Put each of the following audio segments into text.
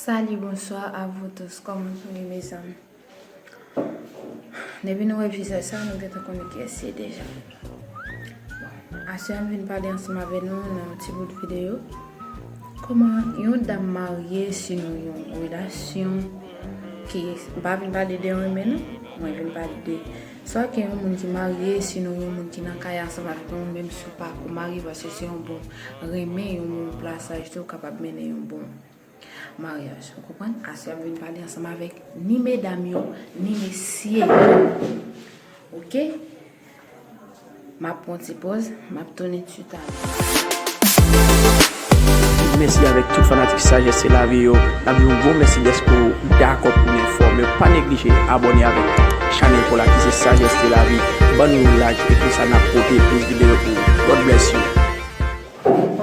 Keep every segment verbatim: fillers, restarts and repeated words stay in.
Salut, bonsoir à vous tous. Kòman nou ye, mezanmi? Depi nou wè vizaj sa, nou gentan konnen kiyès se deja. Bon, aswè a m vin pale ansanm avè nou nan yon ti bout videyo. Kòman yon dam marye, sinon yon relasyon ki, m pa vin pale de renmen non, mwen vin pale de swa ke yon moun ki marye, sinon yon moun ki nan kay ansanm avèk yon moun, menm si w pa ko marye, paske se yon bon renmen, yon bon plasaj tou kapab mennen yon bon maryaj. Ou konprann? Aswè a m vin pale ansanm avèk ni medam yo, ni mesye yo. Oke? M ap pran ti pòz, m ap tounen tutalè. Mèsi avèk tout fanatik Sajès se lavi yo. N ap di yon gwo mèsi dèske w dakò pou n enfòme w. Pa neglije abòne avèk chanèl pa w la ki se Sajès se lavi. Ban nou yon like, e konsa n ap pote plis videyo pou ou. God bless you.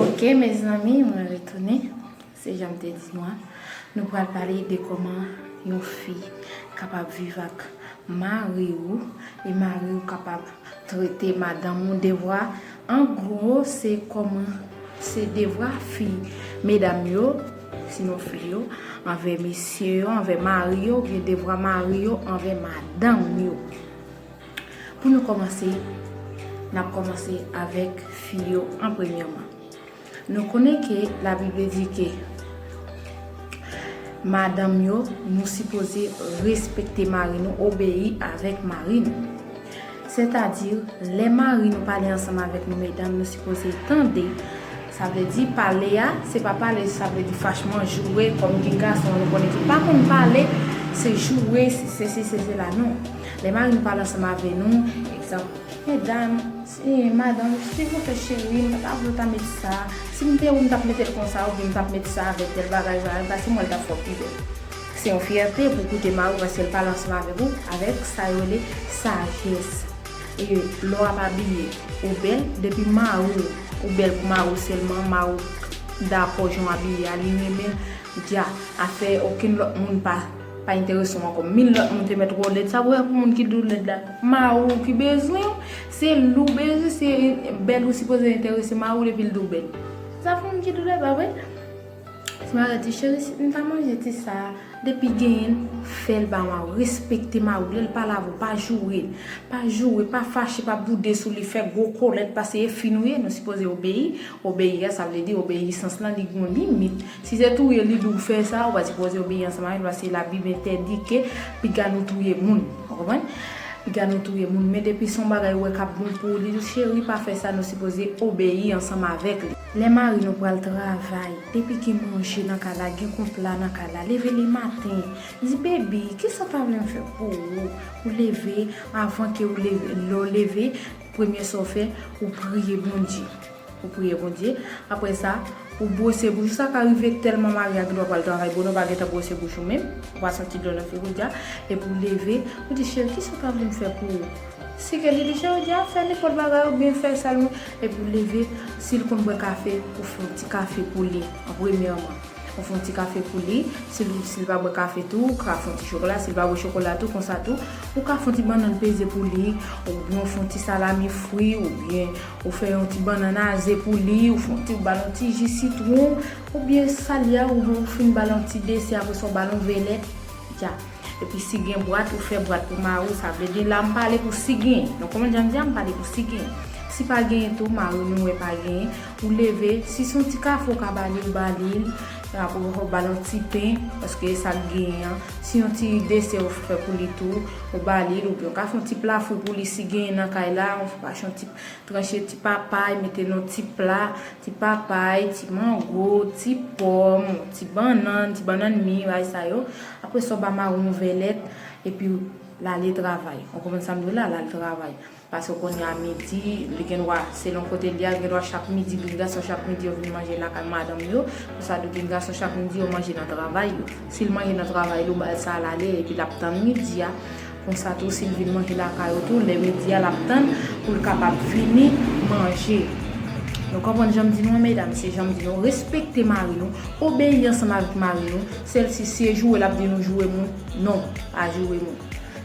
Oke, mezanmi, mwen retounen. Se jan m te di nou a, nou pral pale de kòman yon fi kapab viv ak mari w e mari w kapab trete madanm ou. Devwa, an gwo, se kòman, se devwa fi, medam yo, sinon fi yo, anvè mesye yo, anvè mari yo, oubyen devwa mari yo anvè madanm yo. Pou nou kòmanse, n ap kòmanse avèk fi yo an premyèman. Nou konnen ke Labib di ke madanm yo, nou sipoze respekte mari nou, obeyi avèk mari nou. Sètadi, lè mari nou pale ansanm avèk nou, medam, nou sipoze tande. Sa vle di pale a, se pa pale, sa vle di fachman, joure, kòm gen gason, nou konnen ki pa konn pale, se joure, se sesi, se sela, non. Lè mari nou pale ansanm avè nou, egzanp, medam, si, madanm, silvouplè cheri, m pa ta vle w ta met sa, si m te ou, m t ap mete l konsa, oubyen m t ap met sa avèk tèl bagay, bagay, paske mwen l t ap fè w pi bèl. Se yon fyète pou w koute mari w, paske l pale ansanm avèk ou, avèk sa yo rele sajès. E lè w ap abiye, ou bèl, depi mari w, ou bèl pou mari w sèlman, mari w dakò jan w abiye a, li renmen, dja, afè okenn lòt moun pa, pa enterese w ankò. Mil lòt moun te mèt wè w lèd, sa pou fè pou moun ki di w lèd la? Mari w ki bezwen w, se li w bezwen, se bèl ou sipoze enterese mari w depi l di w bèl. Sa pou moun ki di w lèd, pa vre? Si mari di, cheri, si m ta manje ti sa, depi genyen l, fè l ba mari w, respekte mari w, lè l pale avè w, pa joure l, pa joure, pa fache, pa boude sou li, fè gwo kòlèt, paske e fi nou ye, nou sipoze obeyi. Obeyi a, sa vle di obeyisans lan, li gen yon limit. Si se touye li di w fè sa, ou pa sipoze obeyi ansanm avè l, paske Labib entèdi ke piga nou touye moun. Ou konprann? Piga nou touye moun, men depi se yon bagay ou wè k ap bon pou ou, li di w, cheri, pa fè sa, nou sipoze obeyi ansanm avèk li. Lè mari nou pral travay, depi gen manje nan kay la, gen konpla nan kay la, leve lematen, di, baby, kisa w ta vle m fè pou ou? Ou leve, avan ke ou leve, lè w leve, premye sa w fè, ou priye Bondye. Ou priye Bondye. Apre sa, ou bwose bouch ou. Sa ka rive tèlman mari a gendwa pral travay bonè, ou pa gentan bwose bouch ou menm. Ou pa santi dlo nan figi w dja. Epi w leve, ou di, cheri, kisa w ta vle m fè pou ou? Si ke li di, cheri, di a fè nenpòt bagay oubyen fè sa l. Epi w leve, si l konn bwè kafe, ou fè yon ti kafe pou li, an premyèman. Ou fè yon ti kafe pou li. Si l, si l pa bwè kafe tou, ou ka fè yon ti chokola. Si l pa bwè chokola tou, konsa tou, ou ka fè yon ti bannann peze pou li. Oubyen ou fè yon ti salami fri, oubyen ou fè yon ti bannann aze pou li, ou fè yon ti, ou ba l yon ti ji sitwon, oubyen sa l ye a, oubyen ou fin ba l yon ti desè, apre sa w ba l yon vèlèt. Dja. Epi si gen bwat, ou fè bwat pou mari w, sa vle di la m pale pou si gen. Nou konprann jan m di a, m pale pou si gen. Si pa genyen tou, mari nou wè pa genyen, ou leve, si se yon ti kafe ou ka ba li, ou ba li l, apre ou ba l yon ti pen, paske e sa l genyen an. Si yon ti desè ou fè pou li tou, ou ba li l, oubyen ou ka fè yon ti pla fri pou li si genyen nan kay la, ou fè yon ti tranche ti papay, mete nan ti pla, ti papay, ti mango, ti pòm, ti bannann, ti bannann mi, bagay sa yo. Apre sa, w ba mari w yon vèlèt, epi l ale travay. Ou konprann sa m di w la, l al travay. Paske kounye a midi, li gen dwa, selon kote l ye a, gen dwa chak midi, grenn gason chak midi yo vin manje lakay madanm yo. Konsa tou grenn gason chak midi yo manje nan travay yo. Si l manje nan travay li, ou ba l sa l ale, epi l ap tann midi a. Konsa tou, si l vin manje lakay ou tou, lè midi a, l ap tann pou l kapab vini manje. Nou konprann jan m di nou an, medam, se jan m di nou, respekte mari nou, obeyi ansanm avèk mari nou. Sèl si, si e joure l ap di nou joure moun, non, pa joure moun.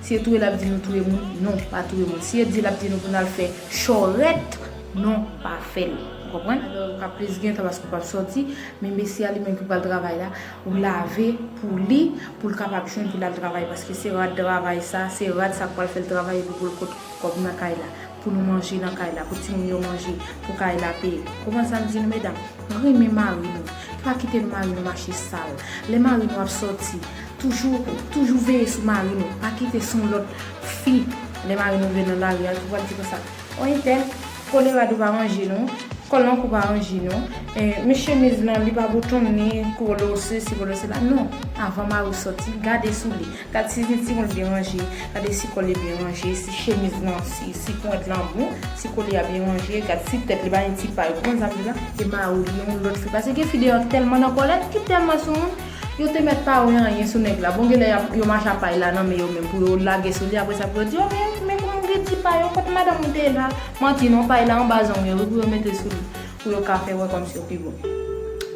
Si e touye l ap di nou touye moun, non, pa touye moun. Si e di l ap di nou pou n al fè chòrèt, non, pa fè l. Konprann? Alò, ou ka plis gen tan paske ou p ap sòti, men mesye a li menm ki pral travay la, ou lave pou li, pou l kapab jwenn pou l al travay, paske se rad travay sa, se rad sa k pral fè l travay epi pou l pot kòb nan kay la, pou nou manje nan kay la, pou timoun yo manje, pou kay la peye. Konprann sa m di nou, medam? Renmen mari nou. Pa kite mari nou mache sal. Lè mari nou ap sòti, toujou, toujou veye sou mari nou. Pa kite se yon lòt fi, lè mari nou rive nan lari a, ki pral di konsa, o entèl, kole rad ou pa ranje non, kòl lan kou pa ranje non, eh, men chemiz lan li pa boutonnen, kole w sesi, kole w sela. Non, avan mari w sòti, gade sou li. Gad si timoun byen ranje, gade si kòl li byen ranje, si chemiz lan, si, si pwent lan bon, si kole a byen ranje, gad si tèt li pa gen ti pay. Ou konprann sa m di la? E mari w li yon lòt fi. Paske gen fi deyò tèlman nan kòlèt, ki tèlman sou moun, yo te mèt pa wè anyen sou nèg la. Bon, genlè y ap, yo mache ak pay la nan men yo menm pou yo lage sou li, apre sa pou yo di, o, men, men kòman w gen ti pay, o, kot madanm ou te ye la? Manti non, pay la anba zong yo, wi, pou yo mete sou li. Pou yo ka fè wè kòmsi yo pi bon.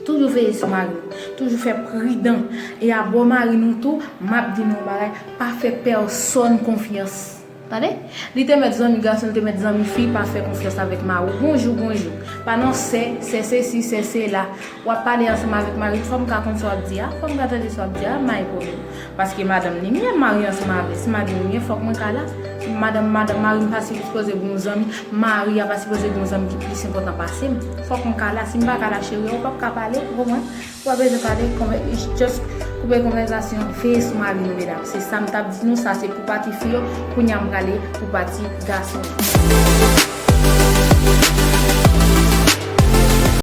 Toujou veye sou mari nou. Toujou fè pridan. E a bò mari nou tou, m ap di nou yon bagay, pa fè pèsonn konfyans. Tande? Li te mèt zanmi gason, li te mèt zanmi fi, pa fè konfyans avèk mari w. Gon jou, gon jou. Pa nan sè, sè sesi, sè sela. W ap pale ansanm avèk mari w, fò m ka konn sa w ap di a, fò m ka tande sa w ap di a, my problem. Paske madanm li m ye, m marye ansanm avè l. Si madanm li m ye, fòk mwen ka la. Madanm, madanm, mari m pa sipoze gen yon zanmi, mari a pa sipoze gen yon zanmi ki plis enpòtan pase m. Fòk mwen ka la. Si m pa ka la, cheri, ou p ap ka pale, ou konprann? Ou pa bezwen pale, konvè-, just koupe konvèsasyon, veye sou mari nou, medam. Se sa m t ap di nou, sa se pou pati fi yo. Kounye a m prale pou pati gason yo.